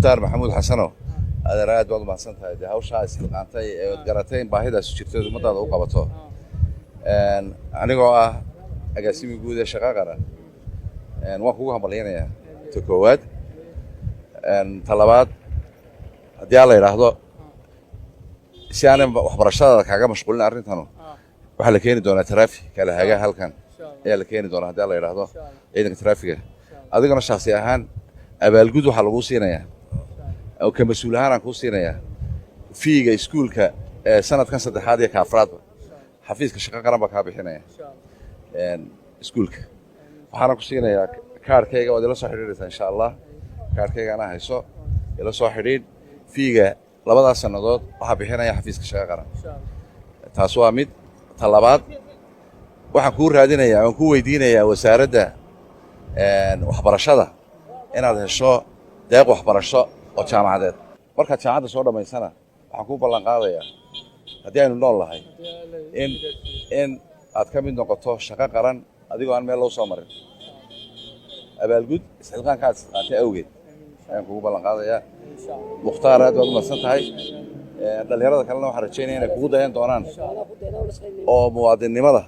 Mukhtaar Maxamuud Xasano, adeer, aad baad u mahadsan tahay. Dee hawshaa isxilqaantay ee ood garatay in baahidaas jirto ood ummadaada u qabato, anigoo ah agaasimii guud ee Shaqo Qaran, waan kugu hambalyanayaa ta koowaad. Ta labaad, haddii aan la yidhaahdo, si aanay waxbarashadaada kaaga mashquulin arrintanu, waxaa la keeni doonaa traffic kala haga halkan ayaa la keeni doonaa, haddii aan la yidhaahdo, ciidanka traafiga. Adiguna shakhsi ahaan abaalgud waxaa laguu siinayaa oo ka mas-uul ahaan aan kuu siinayaa fee-ga iskuulka ee sanadkan saddexaad iyo ka afraadba. Xafiiska Shaqo Qaran baa kaa bixinaya iskuulka. Waxaana ku siinayaa kaarhkayga, waad ila soo xidhiidhaysaa insha Allah. Kaarhkayga anaa hayso, ila soo xidhiidh. Fee-ga labadaas sannadood waxaa bixinaya xafiiska Shaqo Qaran. Taas waa mid. Ta labaad, waxaan kuu raadinayaa, waan kuu weydiinayaa wasaaradda waxbarashada inaad hesho deeq waxbarasho oo jaamacadeed. Markaad jaamacadda soo dhammaysana, waxaan kuu ballan qaadayaa, haddii aynu nool nahay, in aad ka mid noqoto Shaqo Qaran adigoo aan meel loo soo marin. Abaalgud isxilqaanka aad isxilqaantay awgeed ayaan kugu ballan qaadayaa. Mukhtaar, aad baad u mahadsan tahay. Dhallinyarada kalena waxaan rajaynaya inay kugu dayan doonaan oo muwaadinnimada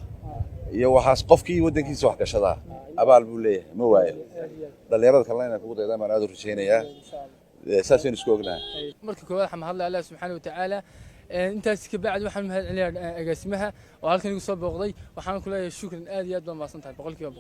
iyo waxaas, qofkii waddankiisa wax gashadaa abaal buu leeyahay, ma waayo. Dhallinyarada kalena inay kugu daydaan baan aad u rajaynayaa. Saasaynu isku ognahay. Marka koowaad waxaan mahadlaya Allah subxaana watacaala. Intaas ka bacdi waxaan mahad celinayaa agaasimaha oo halkan igu soo booqday. Waxaan ku leeyahay shukran, aad iyo aad baan mahadsan tahay, 100%.